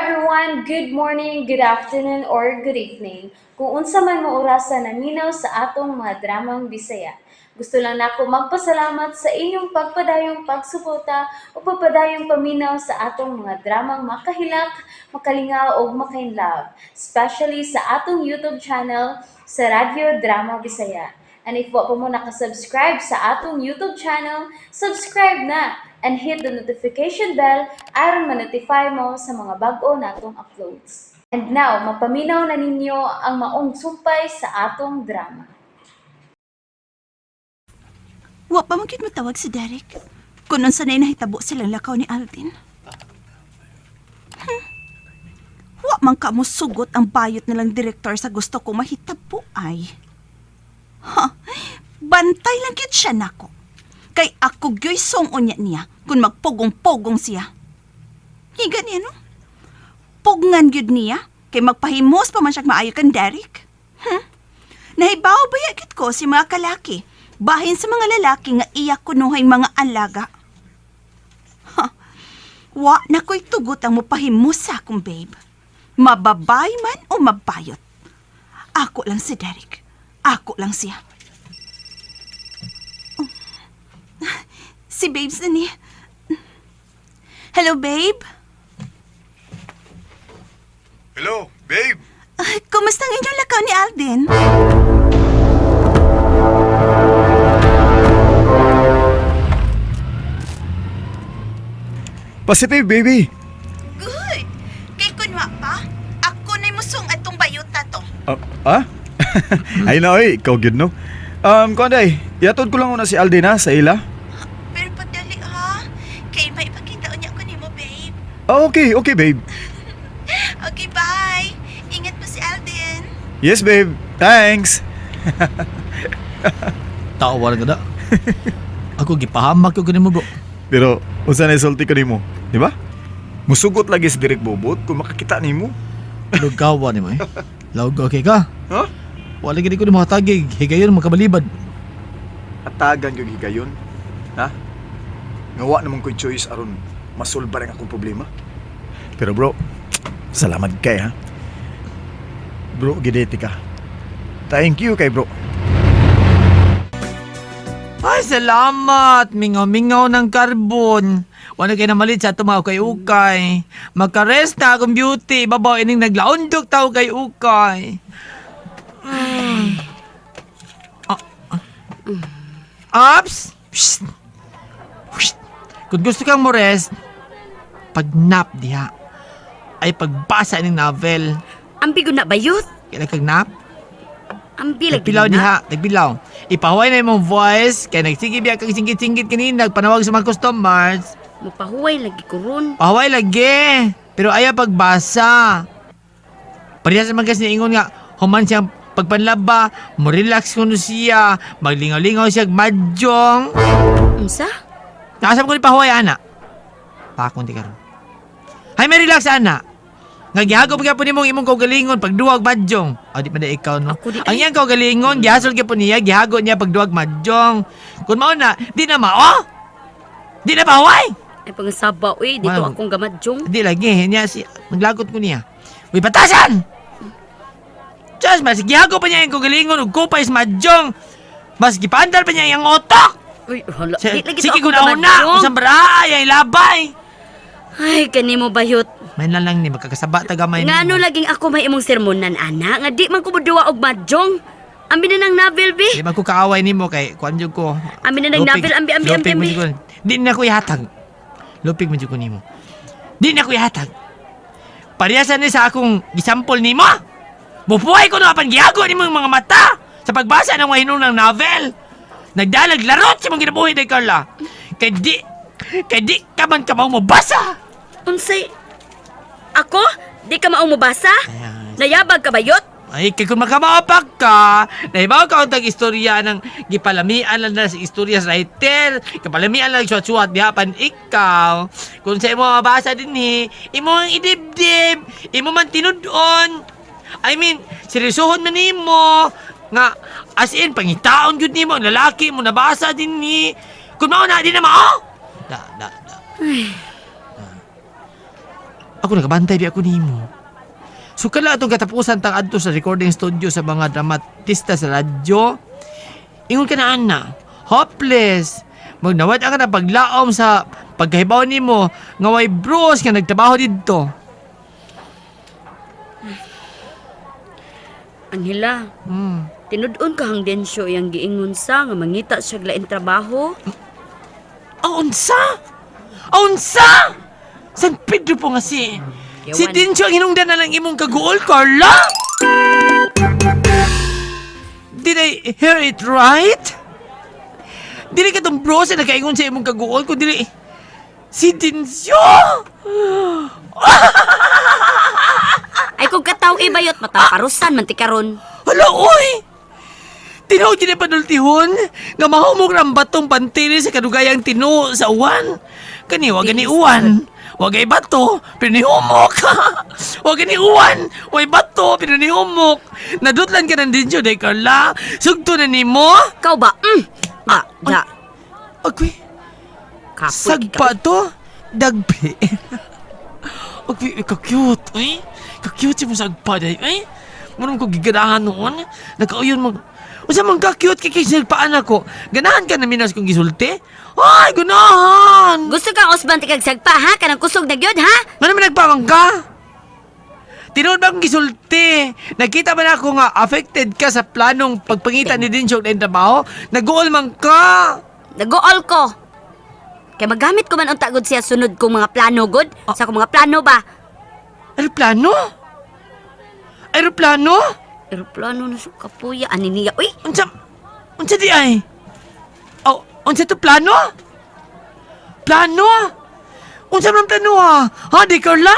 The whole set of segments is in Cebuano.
everyone! Good morning, good afternoon, or good evening. Kung unsa man mo orasa naminaw sa atong mga dramang Bisaya. Gusto lang nako magpasalamat sa inyong pagpadayong pagsuporta o pagpadayong paminaw sa atong mga dramang makahilak, makalingaw ug makainlove, especially sa atong YouTube channel sa Radyo Drama Bisaya. And if wa pa mo nakasubscribe sa atong YouTube channel, subscribe na and hit the notification bell aron ma-notify mo sa mga bag-o natong uploads. And now, mapaminaw na ninyo ang maong sumpay sa atong drama. Wa pa man gyud motawag si Derek. Kung unsa na nahitabo silang lakaw ni Alvin. Wa man ka mo sugot ang bayot nilang direktor sa gusto ko mahitabo ay. Ha, bantay lang gyud siya nako. Kay ako gyoy song-on niya niya kung magpugong-pugong siya. Higa niya no? Pugngan gyud niya kay magpahimos pa man siya maayo kan Derek. Nahibaw ba gyud ko si mga kalaki? Bahin sa mga lalaki nga iya kunuhay mga alaga. Ha, wa na ko'y tugot ang mupahimos sa akong babe. Mababay man o mabayot. Ako lang si Derek. Ako lang siya. Oh. Si Babes na ni. Hello, babe. Hello, babe. Ay, kumusta ang inyong lakaw ni Alden? Positive, baby. Good. Kay kunwa pa, ako na'y musong atong bayuta to. Ah? Ah? Ay na, oy. Ikaw gyud no. Kuan day, yatod ko lang una si Alden ha, sa ila. Pero pagdali ha, kay may ipakita unya ko nimo, babe. Ah, okay, okay, babe. Okay, bye. Ingat po si Alden. Yes, babe. Thanks. Tawa lang na. Ako gipahamak ko ganun mo bro. Pero, unsa na isulti ko nimo, di ba? Musugot lagi si Direk Bobot kung makakita nimo. Lugawa ni mo eh. Lawag okay ka? Ha? Wala gini ko ni mga tagig. Higayon makabalibad. Atagan yung higayon. Ha? Ngawa naman ko'y choice aron masolba rin akong problema. Pero bro, salamat kay ha. Bro, gidete ka. Thank you kay bro. Ay, salamat! Mingaw-mingaw ng karbon. Wala kayo namalit sa ato mga ukay-ukay. Magka-rest na akong beauty. Babaw ining naglaundok tao kay ukay. Ah, ah. Ops! Psst! Psst! Kung gusto kang mo rest, pag-nap diha. Ay pagbasa ining novel. Ambi gud na bayot. Kailan kag nap? Ambi lagi Nagpilaw na. diha, nagpilaw. Ipahuway na imong voice kay nagsige biya kag singgit-singgit kanina nagpanawag sa mga customers. Mapahuway lagi ko ron. Pahuway lagi. Pero ayaw pagbasa. Parehas naman kasi ingon nga human siyang pagpanlaba, mo relax kuno siya, maglingaw-lingaw siya, mahjong. Unsa? Nakasam ko ni pahuway ana. Pakon di karon. Hay may relax ana. Nga gihago pa gyapon nimong imong kaugalingon pagduwag mahjong. O di pa na ikaw no. Ako di Ang iyang kaugalingon gihasol gyapon niya, gihago niya pagduwag mahjong. Kun mao na, di na mao. Di na pahuway. Ay pangasaba uy, dito Wow. akong gamadjong. Di lagi niya si naglagot ko niya. Uy patasan. Diyos, mas gihago pa niya ang kaugalingon ug kupay sa mahjong. Mas gipandal pa niya ang otak. Uy, hala. Di lagi to Sige akong kung nauna, gamadjong. usang baraa, ay labay. Ay, kanimo bayot. May na lang ni magkakasaba taga may. Ngano laging ako may imong sermonan ana nga di man ko moduwa og mahjong. Ambi na ng novel bi. Di man ko kaaway nimo kay kuan jud ko. Ambi na ng Lupig- novel, ambi ambi ambi lupig man ambi. jud ko. Di na ko ihatag. Lupig man jud ko nimo. Di na ko ihatag. Parehasa ni sa akong gisampol nimo. Bupuhay ko no apan gihago nimo yung mga mata sa pagbasa ng mga hinung ng novel. Nagdalag larot sa mga kinabuhi day Carla. Kay di ka man kamaw mobasa. Unsay? Ako? Di ka maong mobasa? Ayan. Nayabag ka bayot? Ay, kay kung makamaapak ka, nahibaw ka ang istorya ng gipalamian lang na sa istorya sa writer, kapalamian lang suwat-suwat diha pan ikaw. Kung sa imo mabasa din ni, imo ang idibdib, imo man tinud-on. I mean, seryosohon na nimo nga as in pangitaon gyud nimo ang lalaki mo nabasa din ni. Kung mao na di na mao. Da da da. Ako nagabantay di ako nimo. So kala atong katapusan tang adto sa recording studio sa mga dramatista sa radyo. Ingon ka na ana, hopeless. Magnawad ang ka na paglaom sa pagkahibaw nimo nga way bros nga nagtrabaho didto. Anghela, tinud-on ka hang densyo iyang giingon sa nga mangita siya og lain trabaho. Aunsa? Aunsa? San Pedro po nga si... Si Yawan. Dincho ang hinungdan na lang imong kaguol, Carla? Did I hear it right? Dili ka tong bro sa nakaingon sa imong kaguol kung dili... Si Dincho! Ay kung kataw ibayot mataparusan man ti karon. Hala, oy! Tinaw dyan ang panultihon nga mahumog ng batong pantili sa kadugayang tino sa uwan. Kani, wag ni uwan. Wag ay bato, pero ni humok. Wag ni uwan. Way bato, pero ni humok. Nadutlan ka ng dinyo, day Carla. Sugto na nimo. Kau ba? Ba, da. Agoy, Kapoy sagpa to. Dagpi. Agoy, ka-cute. Ay, ka-cute si mo sagpa day. Ay, manong ko giganahan noon. Nagkauyon mag... Unsa man ka-cute kay kay sagpaan ako. Ganahan ka na minas kong gisulti? Ay, ganahan! Gusto ka osban ti kag sagpa ha? Kanang kusog na gyud ha? Ano man nagpamang ka? Tinuod ba akong gisulti? Nakita ba na ako nga affected ka sa planong pagpangita ni Dinsyog na trabaho? Nag-uol man ka! Nag-all ko. Kay magamit ko man unta gud siya sunod kong mga plano gud. Sa akong mga plano ba? Aeroplano? Aeroplano? Eroplano na sa kapuya ani niya. Uy, Unsa unsa di ay? Oh, unsa to plano? Plano? Unsa man plano ha? Ha, di Carla?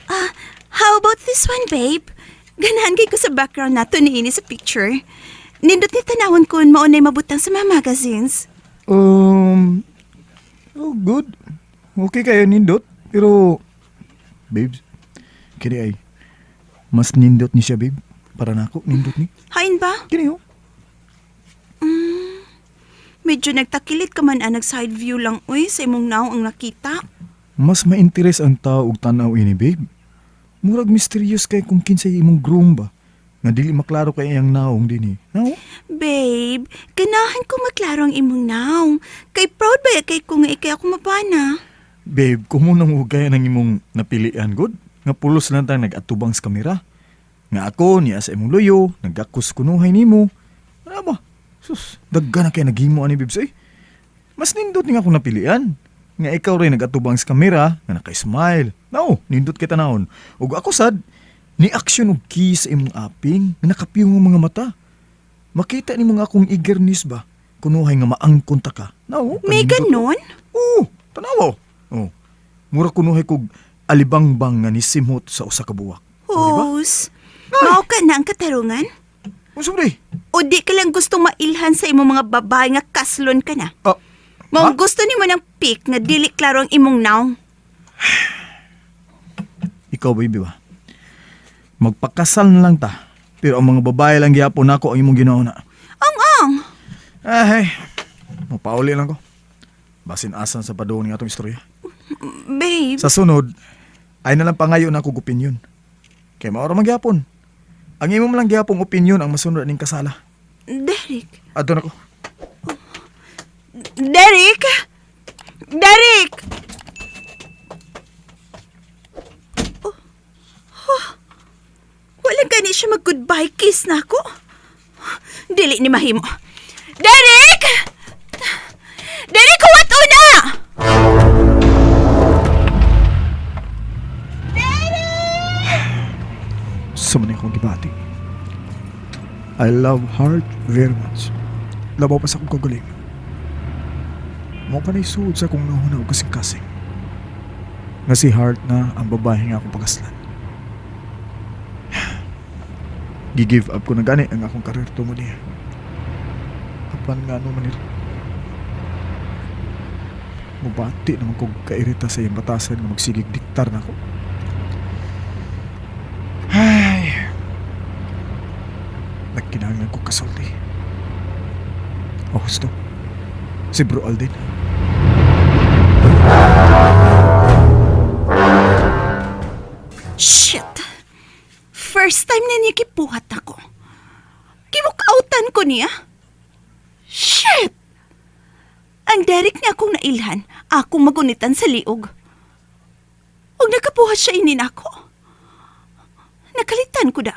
Ah, how about this one, babe? Ganahan kay ko sa background nato niini sa picture. Nindot ni tanawon ko mao nay mabutang sa mga magazines. Oh, good. Okay kayo nindot. Pero, babes, kini ay, mas nindot ni siya, babe. Para nako, nindot ni. Hain ba? Kini oh. Medyo nagtakilit ka man ang nag-side view lang, uy, sa imong naong ang nakita. Mas ma-interest ang tao og tan-aw ini, babe. Murag mysterious kay kung kinsay imong groom ba. Nga dili maklaro kay iyang naong dinhi. Nao? Babe, ganahan ko maklaro ang imong naong. Kay proud ba kay ko nga ikay ako mabana? Babe, kumo nang ugay ng imong napilian good. Nga pulos lang tang nag-atubang sa kamera. Nga ako niya sa imong luyo, nagakos kunuhay nimo. Ano ba? Sus, dagga na kay naghimo ani babes eh. Mas nindot ni nga akong napilian. Nga ikaw rin nag-atubang sa kamera, nga naka-smile. Nao, nindot kay tanawon. Ug ako sad, ni action og kiss sa imong aping, nga nakapiyong ang mga mata. Makita nimo nga akong eagerness ba? Kunuhay nga maangkon ta ka. Nao, May kanindot. ganon? Oo, tanawa. Oh. Mura kunuhay kog alibangbang nga nisimhot sa usa ka buwak. O, di ba? Hos, mao ka na ang katarungan? Unsa man di? O di ka lang gustong mailhan sa imong mga babae nga kaslon ka na? Ah, Mao ha? gusto nimo ng pick nga dili klaro ang imong naong. Ikaw, baby ba? Magpakasal na lang ta. Pero ang mga babae lang gihapon nako ang imong ginauna. Ang ang. Ay, mapauli lang ko. Basin asan sa padung nga atong istorya. Babe, Sa sunod, ay na lang pangayo na akong opinion. Kay mao ra man gihapon. Ang imo man lang gihapong opinion ang masunod ning kasala. Derek. Adto na ko. Derek! Derek! Oh, oh, walang gani siya mag-goodbye kiss na ako. Dili ni mahimo. Derek! Derek, huwat una! Sa man akong gibati. I love heart very much. Labaw pa sa akong kagaling. Mao pa na'y suod sa akong nahuna og kasing-kasing. Nga si Heart na ang babae nga akong pakaslan. Gi-give up ko na gani ang akong karir tungod niya. Apan nga ano man nila. Mubati naman kog kairita sa iyang batasan nga magsigig diktar na ako. Ay. Nagkinahanglan ko kasulti. Oh, husto. Si Bro Alden. ko niya. Shit! Ang Derek niya akong nailhan, akong magunitan sa liog. Ug nakapuhat siya ini nako. Nakalitan ko da.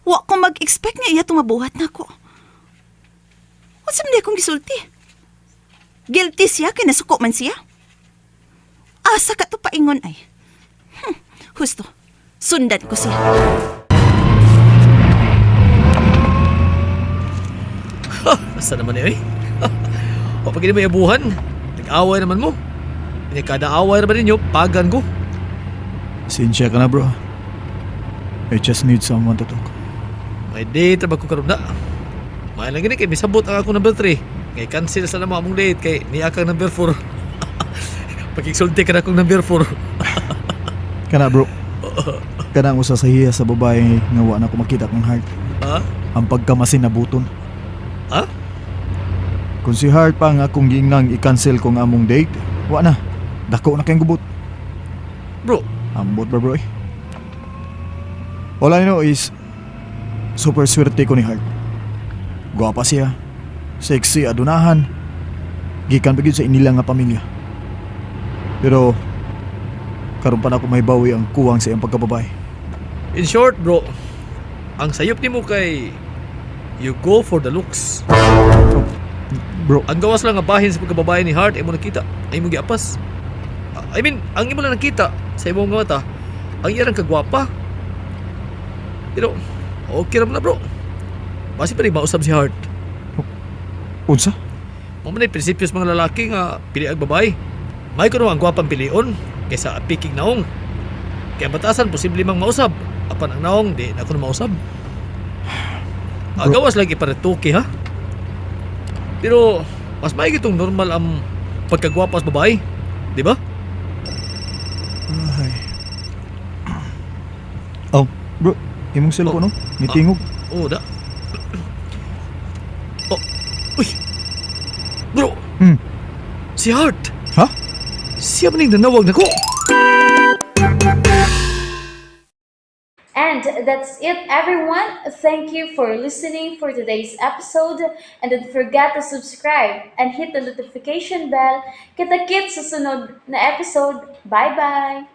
Wa ko mag-expect nga iya tumabuhat nako. Unsa man di akong gisulti? Guilty siya kay nasuko man siya. Asa ka to paingon ay. Husto. Sundan ko siya. Basta naman eh. O pag hindi mo iabuhan, nag-away naman mo. Hindi kada away naman ninyo, pagan ko. Sinsya ka na, bro. I just need someone to talk. May date ra ba ko karon na? May lang gini kay misabot ang ako number 3. Ngay cancel sa namo among date kay niya kang number 4. Pagigsulti ka na akong number 4. Kana, bro. Kana ang usa sa hiya sa babae nga wa na ko makita kang Heart. Ha? Ang pagkamasin na buton. Ha? Kung si Heart pa nga akong giingnang i-cancel kong among date, wa na. Dako na kayong gubot. Bro, Ambot ba, bro, eh? All I know is, super swerte ko ni Heart. Guwapa siya. Sexy, adunahan. Gikan pa gyud sa inila nga pamilya. Pero, karon pa na ako may bawi ang kuwang sa iyang pagkababae. In short, bro, ang sayop nimo kay you go for the looks. Bro, Ang gawas lang nga bahin sa pagkababae ni Heart ay mo nakita, ay mo giapas. I mean, ang imo lang nakita sa imong nga mata, ang iya lang kagwapa. Pero okay ra man na, bro. Basi pa rin mausab si Heart. Unsa? Mao man ay prinsipyo sa mga lalaki nga pili ang babae. May kuno ang gwapang pilion kaysa piking naong. Kaya batasan posible mang mausab. Apan ang naong di na kuno mausab. Agawas lagi para tuki ha. Pero mas maigi tong normal ang pagkagwapa sa babae, di ba? Ay. Oh, bro, imong cellphone, no? Nitingog. Oo da. Oh, uy. Bro. Si Hart. Ha? Siya man yung nanawag nako. And that's it, everyone. Thank you for listening for today's episode. And don't forget to subscribe and hit the notification bell. Kita-kits sa sunod na episode. Bye-bye!